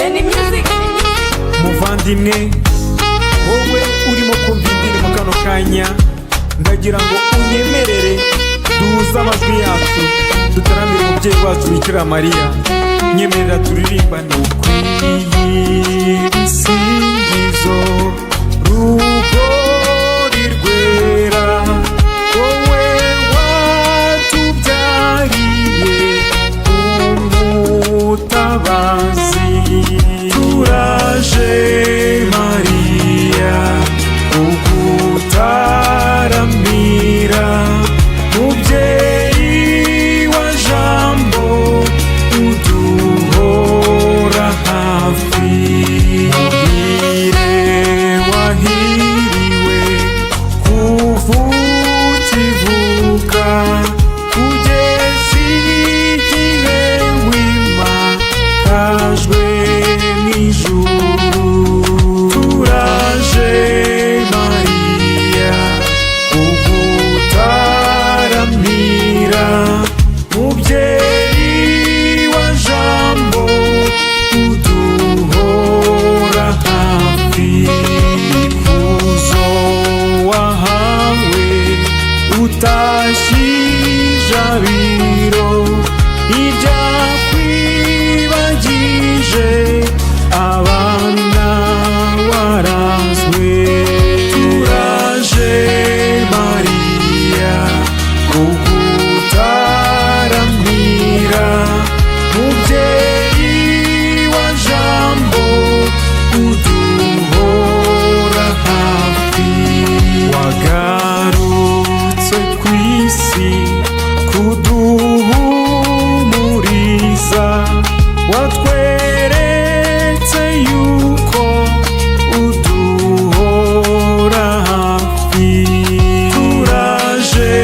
Any music. Muvandimwe, wowe urimo kumva indirimbo kano kanya, ndagira ngo unyemerere duhuze amajwi yacu, dutaramire umubyeyi wacu Bikira Mariya. Nyemerera turirimbane. Ukwiye ibisingizo, rugori rwera, wowe watubyariye umutabazi. Turaje Mariya kugutaramira, mubyeyi wa Jambo, uduhora hafi. Muhire wahiriwe kuva ukivuka kugeza igihe wimakajwe n'ijuru. Turaje Mariya kugutaramira, mubyeyi wa Jambo, uduhora hafi. Ikuzo wahawe utashye ijabiro, ibyakwibagije abana warazwe. Turaje Mariya kugutaramira, mubyeyi wa Jambo, uduhora hafi. Wagarutse ku isi kuduhumuriza, watweretse yuko uduhora hafi. Turaje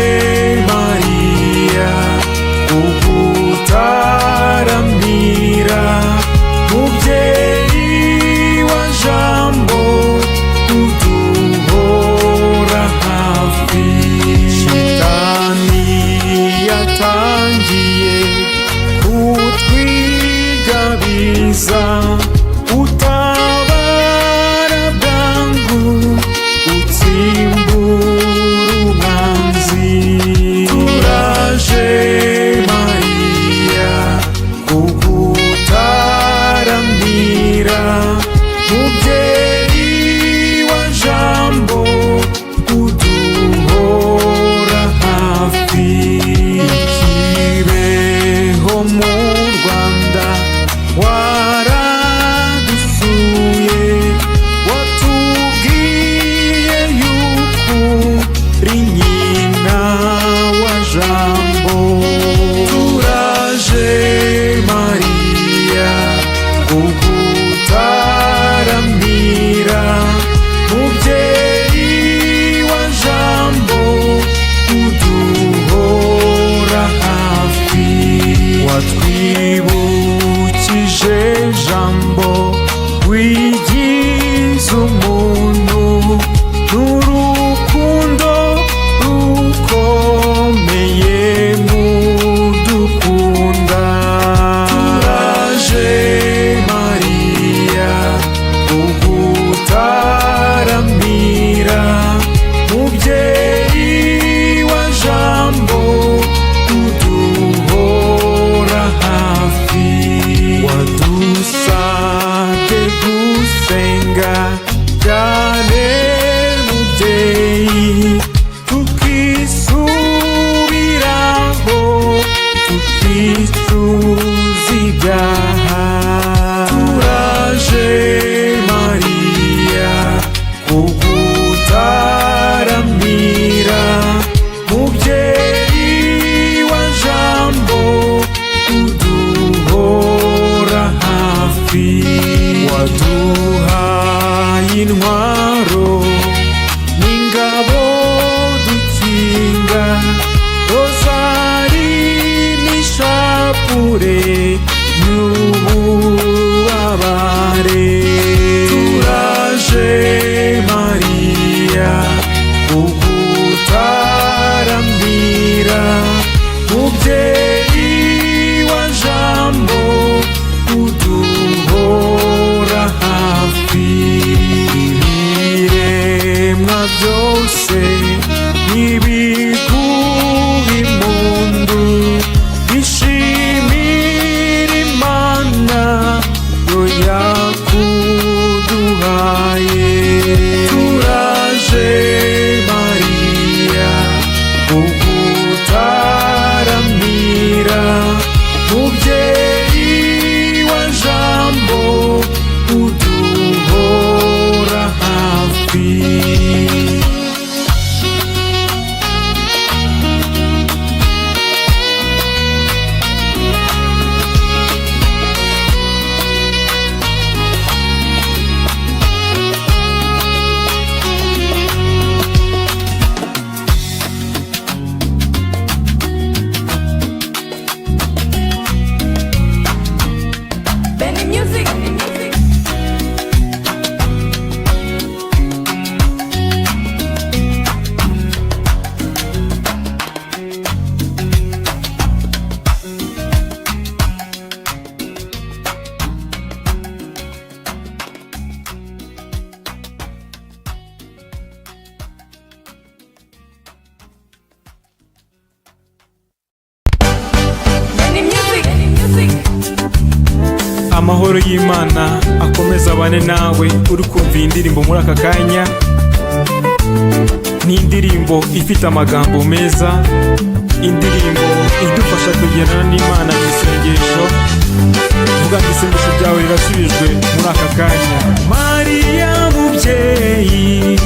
Mariya kugutaramira, mubyeyi wa Jambo, uduhora hafi. Shitani yatangiye kutwigabiza, utabara bwangu utsimbura umwanzi. Turaje Mariya kugutaramira, mubyeyi wa Jambo, uduhora hafi. Kibeho mu Rwanda waradusuye, watubwiye yuko uri nyina wa Jambo. Turaje Mariya kugutaramira, mubyeyi wa Jambo, uduhora hafi. Watwibukije Jambo wigize umuntu, n'urukundo rukomeye mudukunda. Turaje Mariya kugutaramira, mubyeyi wa Jambo, uduhora hafi. Wadusabye gusenga. Music. Benny Music. Benny Music. Amahoro y'Imana akomeza abane nawe uri kumva iyi ndirimbo muri aka kanya. Ni indirimbo ifite amagambo meza, indirimbo idufasha kugendana n'Imana mu isengesho. Vuga ngo isengesho ryawe rirasubijwe muri aka kanya. Mariya mubyeyi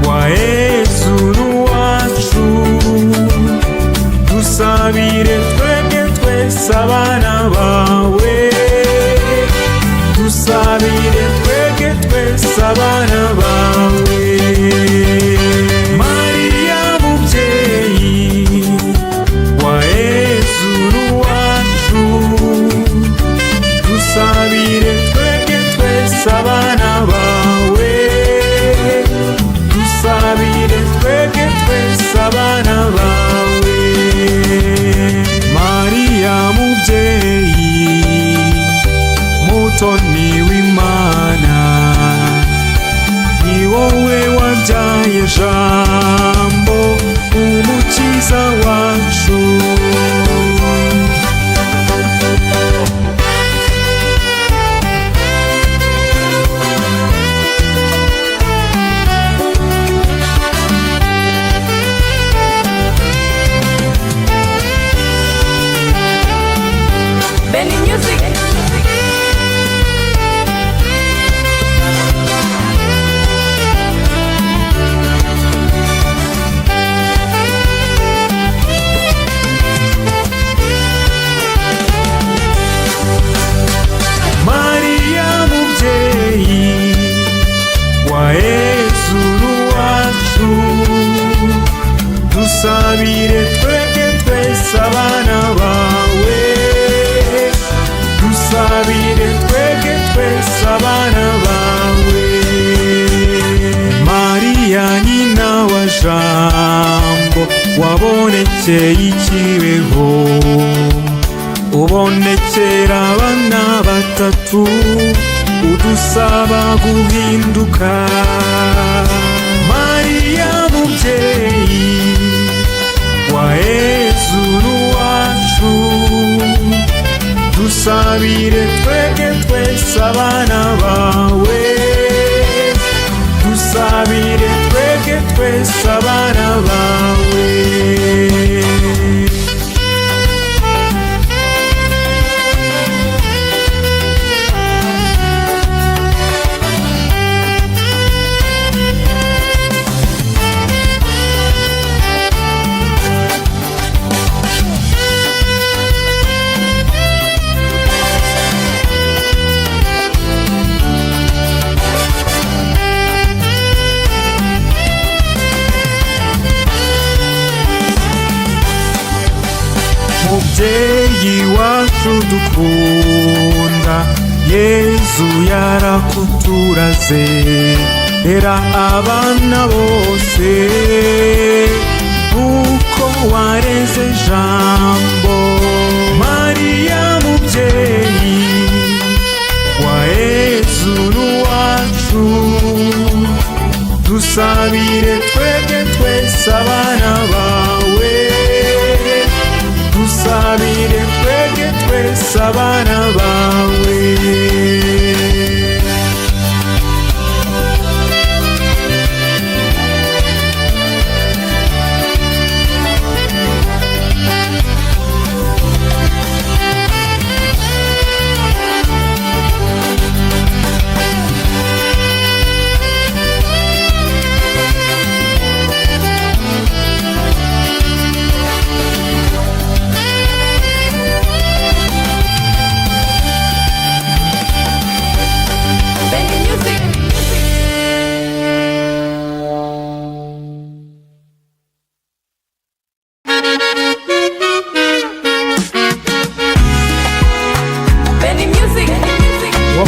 wa Yezu wacu, dusabire twebwe twese abana bawe, dusabire twebwe twese abana bawe. Mariya mubyeyi wa Yezu wacu, dusabire twebwe twese abana bawe, dusabire twebwe twese abana bawe. Mariya mubyeyi mutoni w'Imana, ni wowe wabyaye Jambo umukiza wacu. Benny Music. Mariya mubyeyi wa Yezu wacu, dusabire twebwe twese abana bawe, dusabire twebwe twese abana bawe. Mariya nyina wa Jambo wabonekeye ikibeho, ubonekera abana batatu udusaba guhinduka. Mariya mubyeyi wa Yezu wacu, dusabire twebwe twese abana bawe, dusabire twebwe twese abana bawe. Mubyeyi wacu dukunda, Yezu yarakuturaze, rera abana bose uko wareze Jambo. Mariya mubyeyi wa Yezu wacu, dusabire twebwe twese abana bawe, dusabire twebwe twese abana bawe.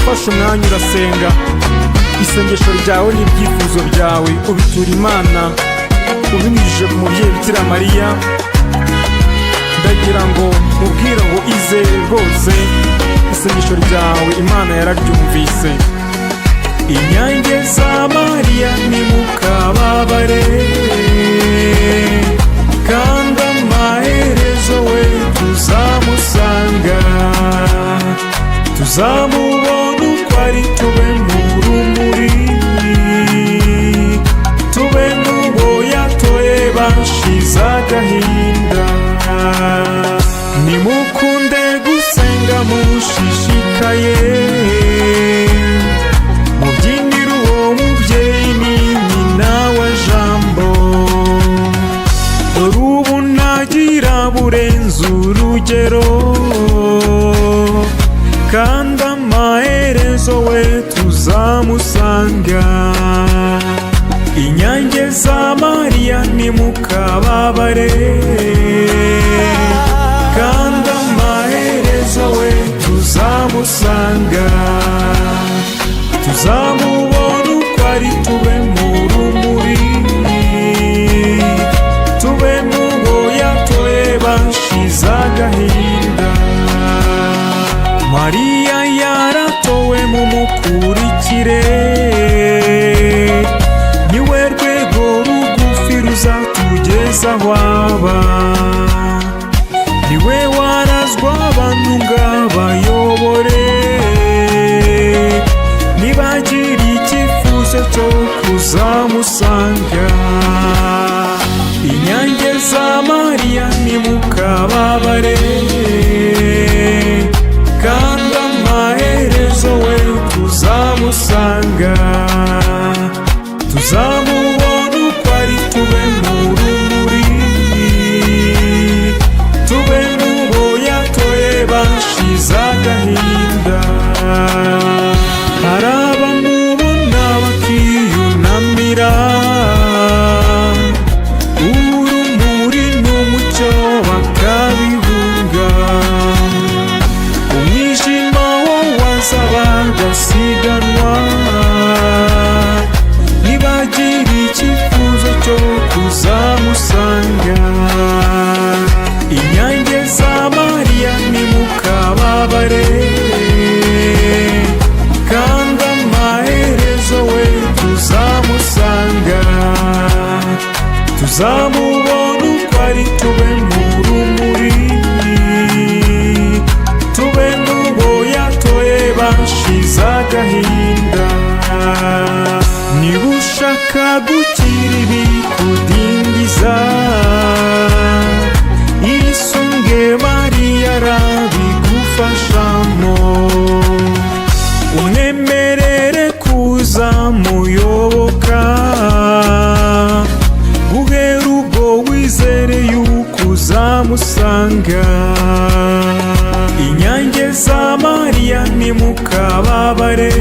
Wafashe umwanya urasenga, isengesho ryawe n'ibyifuzo byawe ubitura Imana ubinyujije ku mubyeyi Bikira Mariya. Ndagira ngo mubwire ngo izere rwose, isengesho ryawe Imana yararyumvise. Inyange za Mariya, nimukababare, kandi amaherezo we tuzamusanga, tuzamubona uko ari, tube mu rumuri, tube mu bo yatoye bashize agahinda. Nimukunde gusenga mushishikaye, mubyinire uwo mubyeyi, ni nyina wa Jambo. Dore ubu ntagira burenze urugero, kandi amaherezo we tuzamusanga. Inyange za Mariya, nimukababare, kandi amaherezo we tuzamusanga, tuzamubona uko ari, tube mu rumuri, tube mu bo yatoye bashize agahinda. Mariya yaratowe, mumukurikire, niwe rwego rugufi ruzatugeza aho aba, niwe warazwa abantu ngo abayobore, nibagira icyifuzo cyo kuzamusanga. Inyange za Mariya, nimukababare, kandi amaherezo we tuzamusanga, tuzamubona uko ari, tube mu rumuri, tube mu bo yatoye bashize agahinda. Hari abamubona bakiyunamira, urumuri n'umucyo bakabihunga, umwijima wo waza bagasiganwa, nibagira icyifuzo cyo kuzamusanga. Inyange za Mariya, nimukababare, kandi amaherezo we tuzamusanga, tuzamubona uko ari, tube mu rumuri, tube mu bo yatoye bashize agahinda. Niba ushaka gukira ibikudindiza, isunge Mariya arabigufashamo, umwemerere kuza muyoboka, guhera ubwo wizere yuko uzamusanga. Inyange za Mariya, nimukababare,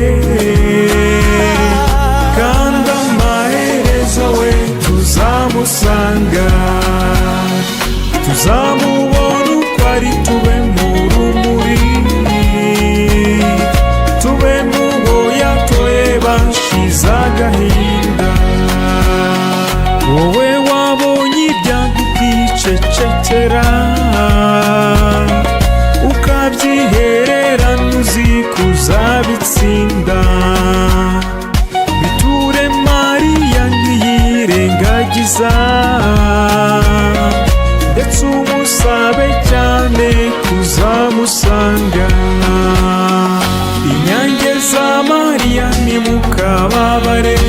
kandi amaherezo we tuzamusanga, tuzamubona uko ari, tube mu rumuri, tube mu bo yatoye bashize agahinda. Wowe wabonye ibyago ukicecekera, ukabyihererana uzi kuzabitsinda, biture Mariya ntiyirengagiza, ndetse umusabe cyane kuzamusanga. Inyange za Mariya, nimukababare,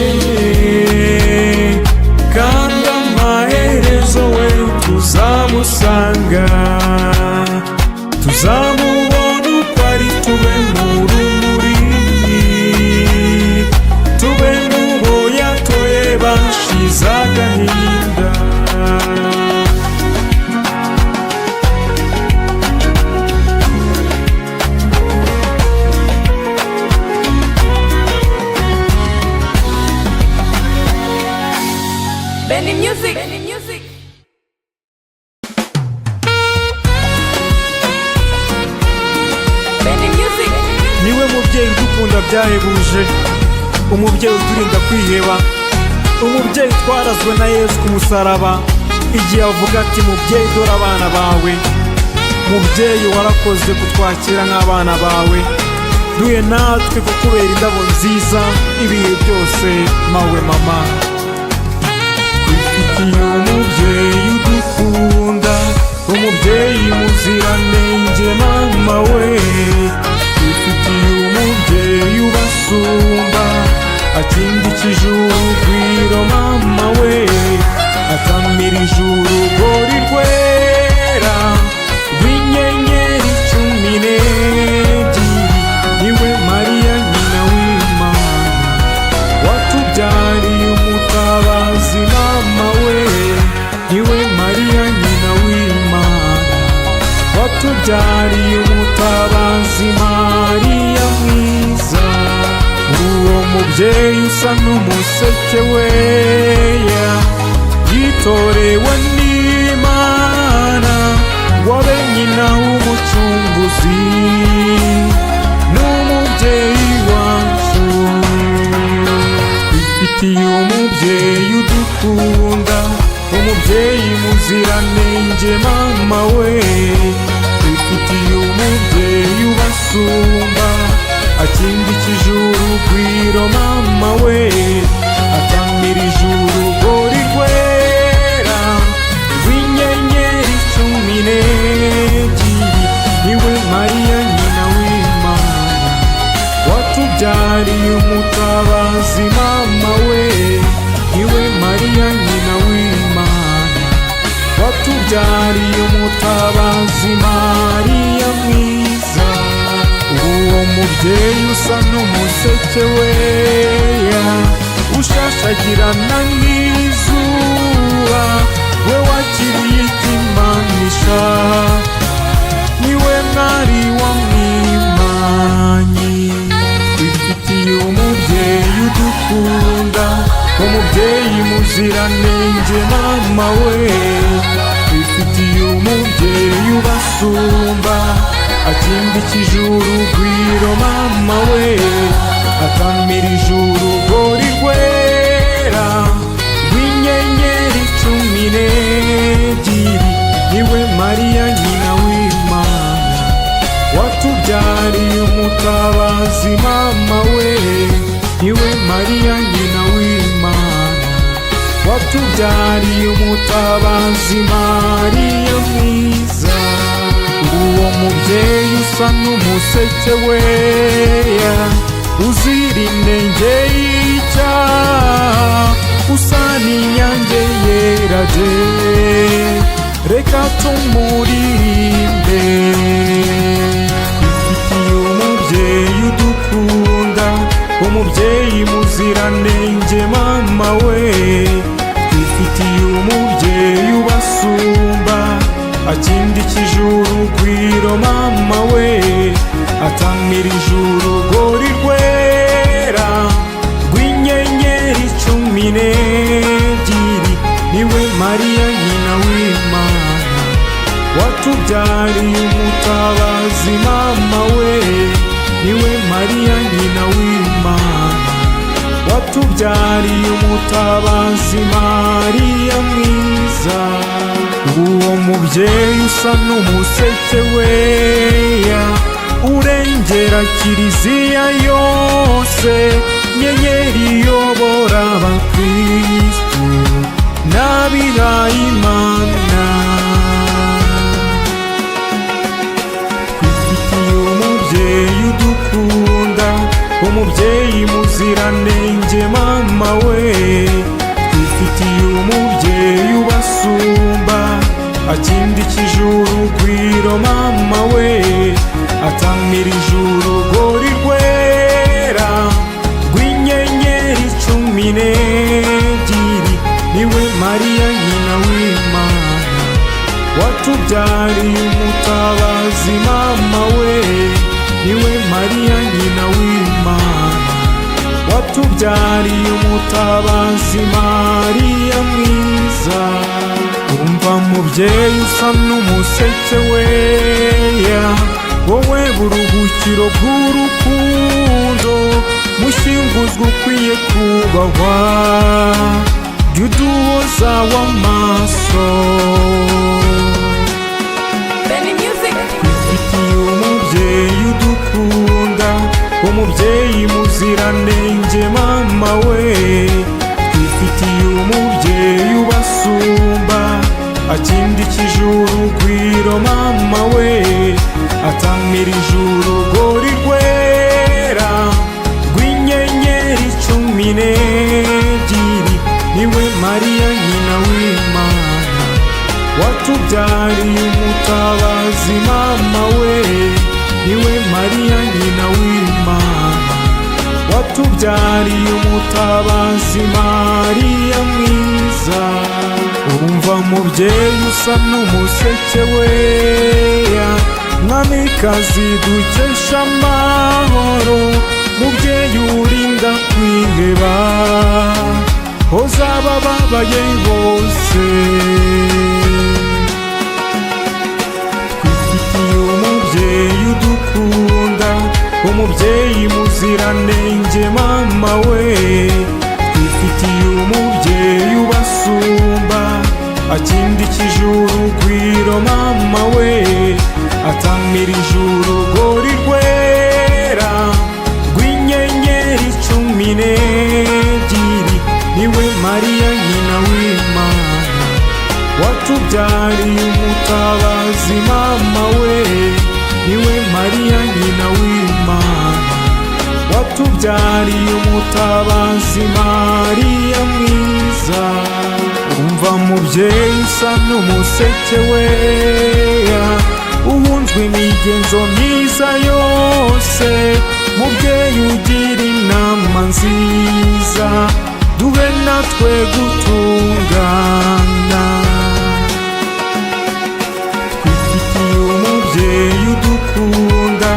kandi amaherezo we tuzamusanga, tuzamubona uko ari, tube mu rumuri, tube mu bo yatoye bashize agahinda. udukunda byahebuje, umubyeyi uturinda kwiheba, umubyeyi twarazwe na Yesu ku musaraba igihe avuga ati: "Mubyeyi, dore abana bawe." Mubyeyi, warakoze kutwakira nk'abana bawe. Duhe natwe kukubera indabo nziza ibihe byose, mawe mama. Twifitiye umubyeyi udukunda, umubyeyi muziranenge, mama we. Twifitiye umubyeyi ubasumba, akindikije urugwiro, mama we, atamirije urugori rwera rw'inyenyeri 12. Niwe Mariya nyina w'Imana, watubyariye umutabazi, mama we. Niwe Mariya nyina w'Imana, watubyariye umutabazi, Mariya mwiza. Uwo mubyeyi usa n'umuseke weya, yitorewe n'Imana ngo abe nyina w'Umucunguzi n'umubyeyi wacu. Twifitiye umubyeyi udukunda, umubyeyi muziranenge, mama we. Twifitiye umubyeyi ubasumba, akindikije urugwiro, mama we, atamirije urugori rwera rw'inyenyeri 12. Niwe Mariya nyina w'Imana, watubyariye umutabazi, mama we. Niwe Mariya nyina w'Imana, watubyariye umutabazi, Mariya mwiza. Uwo mubyeyi usa n'umuseke weya, ushashagirana nk'izuba, we wakiriye ikimanisha, niwe mwari wa mwimanyi. Twifitiye umubyeyi udukunda, umubyeyi muziranenge, mama we. Twifitiye umubyeyi ubasumba, akindikije urugwiro, mama we, atamirije urugori rwera rw'inyenyeri 12. Niwe Mariya nyina w'Imana, watubyariye umutabazi, mama we. Niwe Mariya nyina w'Imana, watubyariye umutabazi, Mariya mwiza. Uwo mubyeyi usa n'umuseke weya, uzira inenge y'icyaha, usa n'inyange yera de, reka tumuririmbe. Twifitiye umubyeyi udukunda, umubyeyi muziranenge, mama we. Twifitiye umubyeyi ubasumba, akindikije urugwiro, mama we, atamirije urugori rwera rw'inyenyeri 12. Niwe Mariya nyina w'Imana, watubyariye umutabazi, mama we. Niwe Mariya nyina w'Imana, watubyariye umutabazi, Mariya mwiza. Uwo mubyeyi usa n'umuseke weya, urengera kiliziya yose, nyenyeri iyobora abakristu n'abihayimana. Twifitiye umubyeyi udukunda, umubyeyi muziranenge, mama we. Twifitiye umubyeyi ubasumba, akindikije urugwiro, mama we, atamirije urugori rwera rw'inyenyeri 12. Niwe Mariya nyina w'Imana, watubyariye umutabazi, mama we. Niwe Mariya nyina w'Imana, watubyariye umutabazi, Mariya mwiza. Umva mubyeyi usa n'umuseke weya, wowe buruhukiro bw'urukundo. Kubahwa, jya uduhoza w'amaso. Benny Music. Twifitiye umubyeyi udukunda, umubyeyi muziranenge mama we. Twifitiye umubyeyi ubasumba, akindikije urugwiro mama we, atamirije urugori rwera rw'inyenyeri 12. Niwe Mariya nyina w'Imana, watubyariye umutabazi mama we. Niwe Mariya nyina w'Imana, watubyariye umutabazi, Mariya mwiza. Urumva mubyeyi usa n'umuseke weya, mwamikazi dukesha amahoro, mubyeyi urinda kwiheba, hoza abababaye bose. Twifitiye umubyeyi udukunda, umubyeyi muziranenge mama we. Twifitiye umubyeyi ubasumba, akindikije urugwiro mama we, atamirije urugori rwera rw'inyenyeri 12. Niwe Mariya nyina w'Imana, watubyariye umutabazi mama we. Niwe Mariya nyina w'Imana, watubyariye umutabazi, Mariya mwiza. Umva mubyeyi usa n'umuseke weya, uhunzwe imigenzo myiza yose, mubyeyi ugira inama nziza, duhe natwe gutungana. Twifitiye umubyeyi udukunda,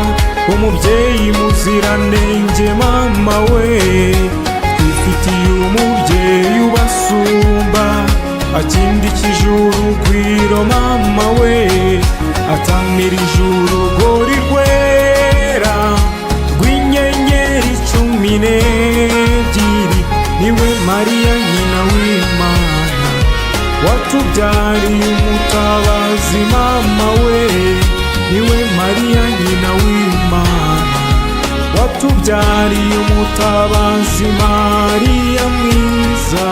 umubyeyi muziranenge mama we. Twifitiye umubyeyi ubasumba, akindikije urugwiro mama we, atamirije urugori rwera rw'inyenyeri 12. Niwe Mariya nyina w'Imana, watubyariye umutabazi mama we. Niwe Mariya nyina w'Imana, watubyariye umutabazi, Mariya mwiza.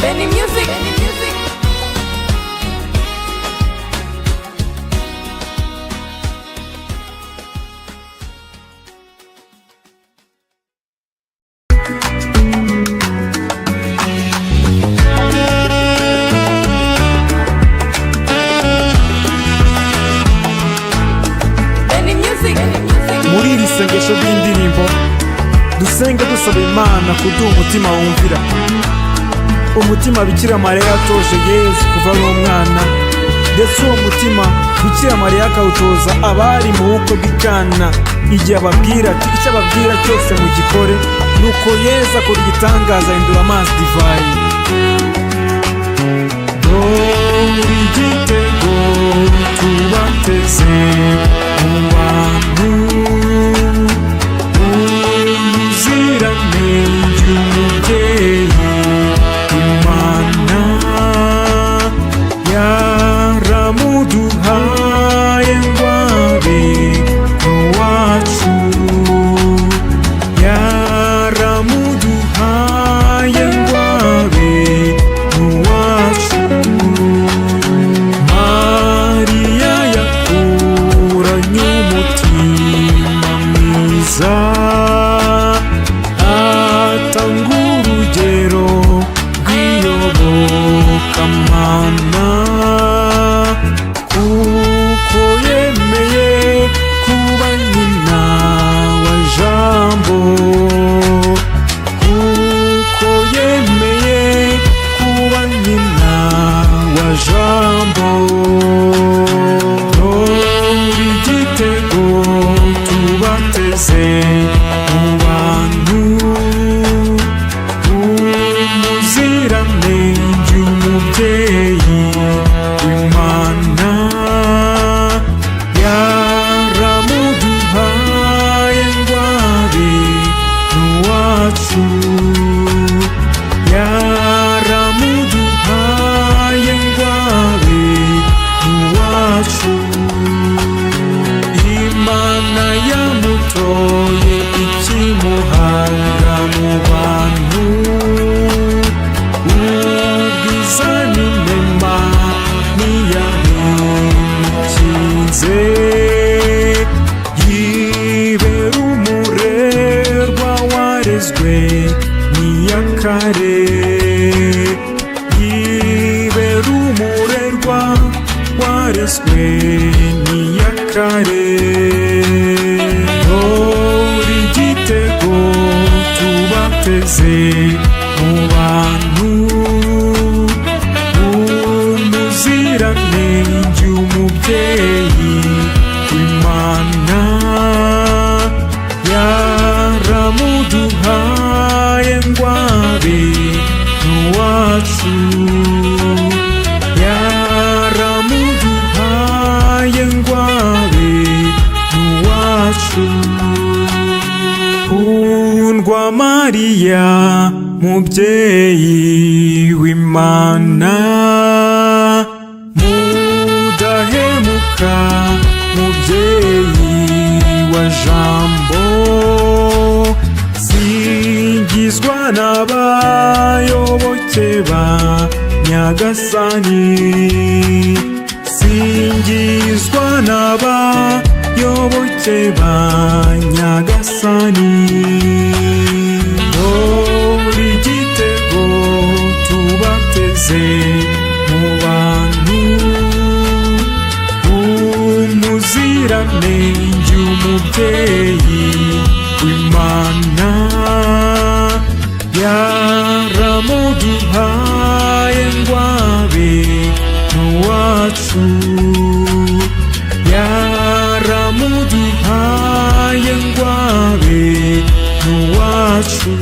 Benny Music. Benny Music. Benny Music. Benny Music. Muri iri sengesho ry'indirimbo dusenge dusaba Imana kuduha umutima wumvira, umutima Bikira Mariya yatoje Yezu kuva ari umwana, ndetse uwo mutima Bikira Mariya akawutoza abari mu bukwe bw'Ikana, igihe ababwira ati icyo ababwira cyose mugikore. Nuko Yezu akora igitangaza, ahindura amazi divayi. Dore igitego tubateze mu bantu, umuziranenge umubyeyi Imana yaramuduhaye ngo abe uwacu, yaramuduhaye ngo abe uwacu. Mariya yakuranye umutima. n'uwacu, yaramuduhaye ngo abe uwacu. Imana yamutoye ikimuhanga mu bantu, ubwiza n'inema ntiyabimukinze, yibera umurerwa warezwe n'iyakare, yibera umurerwa warezwe n'iyakare. Dore igitego tubateze mu bantu, umuziranenge umubyeyi w'Imana, yaramuduhaye ngo abe uwacu, yaramuduhaye ngo abe uwacu. Kundwa Mariya, mubyeyi w'Imana, mudahemuka, mubyeyi wa Jambo, singizwa n'abayoboke ba Nyagasani, singizwa n'abayoboke ba Nyagasani. Dore igitego tubateze mu bantu, umuziranenge umubyeyi w'Imana, yaramuduhaye ngo abe uwacu, yaramuduhaye ngo abe uwacu.